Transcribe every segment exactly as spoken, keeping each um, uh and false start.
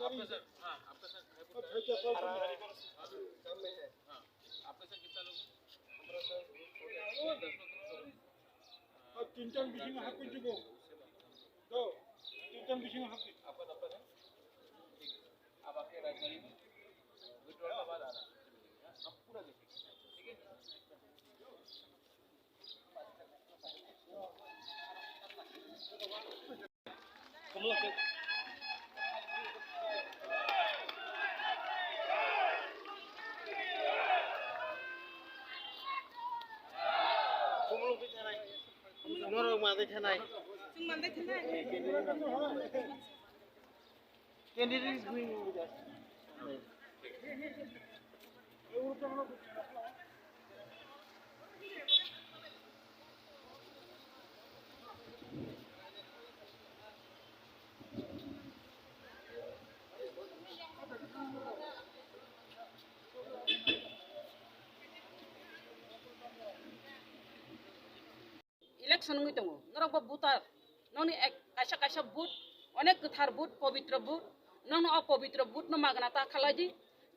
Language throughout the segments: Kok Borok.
आपका सर, हाँ, आपका सर, आपका सर कितना लोग हैं? हमारा सर, दस लोग हैं। अब तीन टाइम बिछिंग हाफ कर चुको। दो, तीन टाइम बिछिंग हाफ कर। आपका नंबर है? ठीक है। आप आपके राजधानी में विड्रॉल के बाद आना। हम पूरा देखेंगे। ठीक है? Norok ma de thanai. Candidate is going over there. Election wngwi tongo, norok bo voter, nokni ek, kaisa kaisa vote, onek kwthar vote, pobitro vote, nokno o pobitro vote no magna ta khalai di.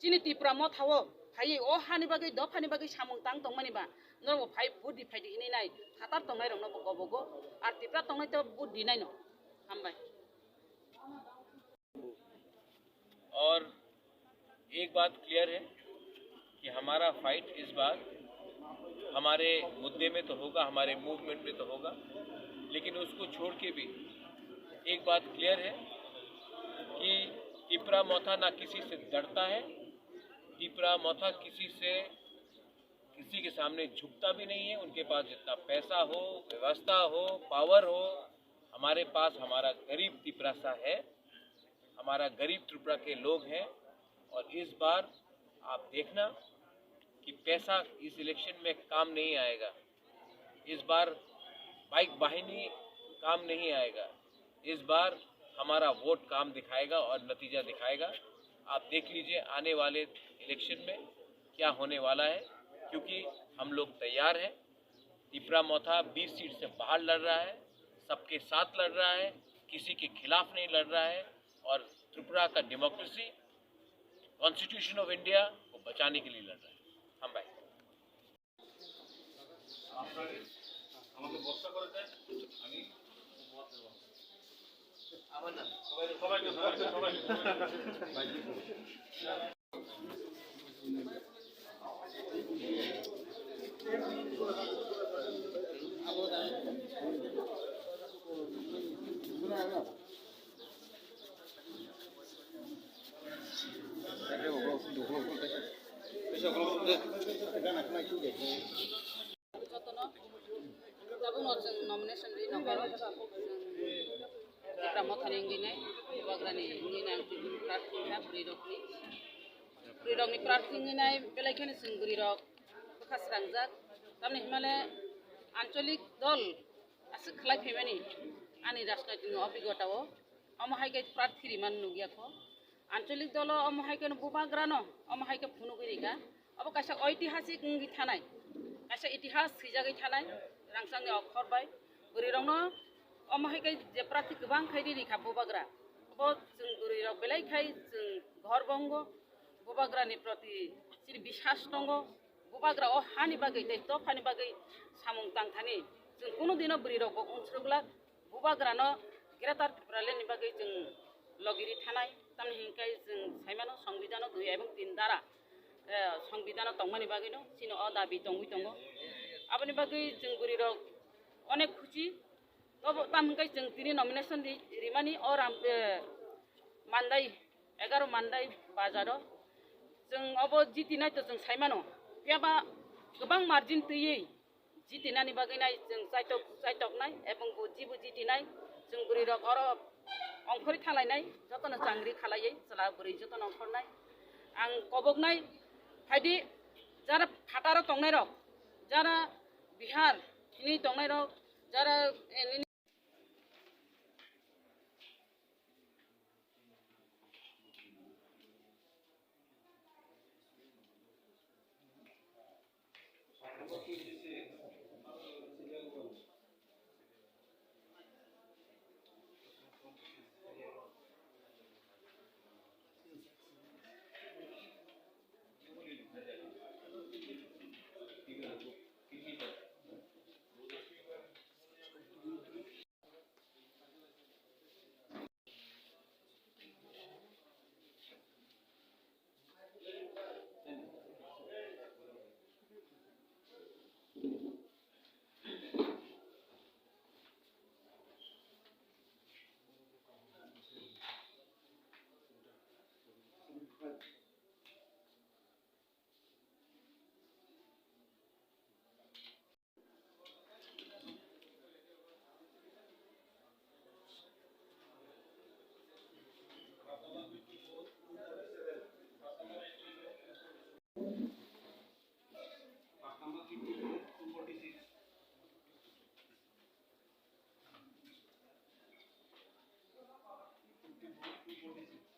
Chini Tipra Motha o phaiwi o hani bagwi, dophani bagwi samung tang tongmani ba, norok bo phai vote di, phai di hinwi nai, phatar tongnai rokno bo kobogo, ar Tipra tongnai to vote di nai no. Hambai. और एक बात क्लियर है कि हमारा फाइट इस बार हमारे मुद्दे में तो होगा, हमारे मूवमेंट में तो होगा, लेकिन उसको छोड़ के भी एक बात क्लियर है कि टिपरा मोथा ना किसी से डरता है, टिपरा मोथा किसी से, किसी के सामने झुकता भी नहीं है। उनके पास जितना पैसा हो, व्यवस्था हो, पावर हो, हमारे पास हमारा गरीब तिपरासा है, हमारा गरीब त्रिपुरा के लोग हैं। और इस बार आप देखना कि पैसा इस इलेक्शन में काम नहीं आएगा। इस बार बाइक वाहिनी काम नहीं आएगा। इस बार हमारा वोट काम दिखाएगा और नतीजा दिखाएगा। आप देख लीजिए आने वाले इलेक्शन में क्या होने वाला है, क्योंकि हम लोग तैयार हैं। टिपरा मोथा बीस सीट से बाहर लड़ रहा है, सबके साथ लड़ रहा है, किसी के खिलाफ नहीं लड़ रहा है और त्रिपुरा का डेमोक्रेसी, कॉन्स्टिट्यूशन ऑफ इंडिया को बचाने के लिए लड़ रहा है। हम भाई। Jotono tabukno chwng nomination ri nokaro chwng Tipra Mothani wngwi nai, Bubagrani wngwi nai ang prarthi wngkha bwrwi rokni. Bwrwi rokni prarthi wngwi nai belai kheno chwng bwrwi rok bwkha srangjak. Tamni hwnmale ancholik dol aswk khlai phaimani ani rajnoitikni obhigota o. Omo hai khe prarthi rimani nukya kho. Ancholik dolo omo hai kheno bubagrano omo hai khe phunugwi rikha. Obo kaisa oitihasik wngwi thanai, kaisa itihas swijagwi thanai rangchakni okhor bai. Bwrwirokno omo hai khe je prarthi kwbang khai ri rikha bubagra. Obo chwng bwrwirok belai khai chwng ghor bongo, bubagrani proti chini biswas tongo. Bubagra o hani bagwi tei dophani bagwi samung tang thani chwng kunu dino bwrwirokbo unsukglak. Bubagrano Greater Tipraland ni bagwi chwng logiri thanai, tamni hinkhe chwng saimano Songbidano dui ebong tin dara, eh, Songbidano tongmani bagwino chini o dabi tongwi tongo. Aboni bagwi chwng bwrwirok onek khuchi, tobo tam hinkhe chwng tini nomination ri-, rimani o ram, eh, Mandai, egaro Mandai bazaro chwng obo jitinai to chwng saimano, phiyaba kwbang margin twiwi jitinani bagwi nai chwng chaitok, chaitoknai ebong bo jibo jitinai chwng bwrwirok oro ongkhorwi thanglainai jotono changri khalaiwi chwla bwrwi jotono ongkhornai. Ang koboknai phaidi jara phataro tongnairok, jara Bihar hwnwi tongnairok, jara, eh, nini Buddhism.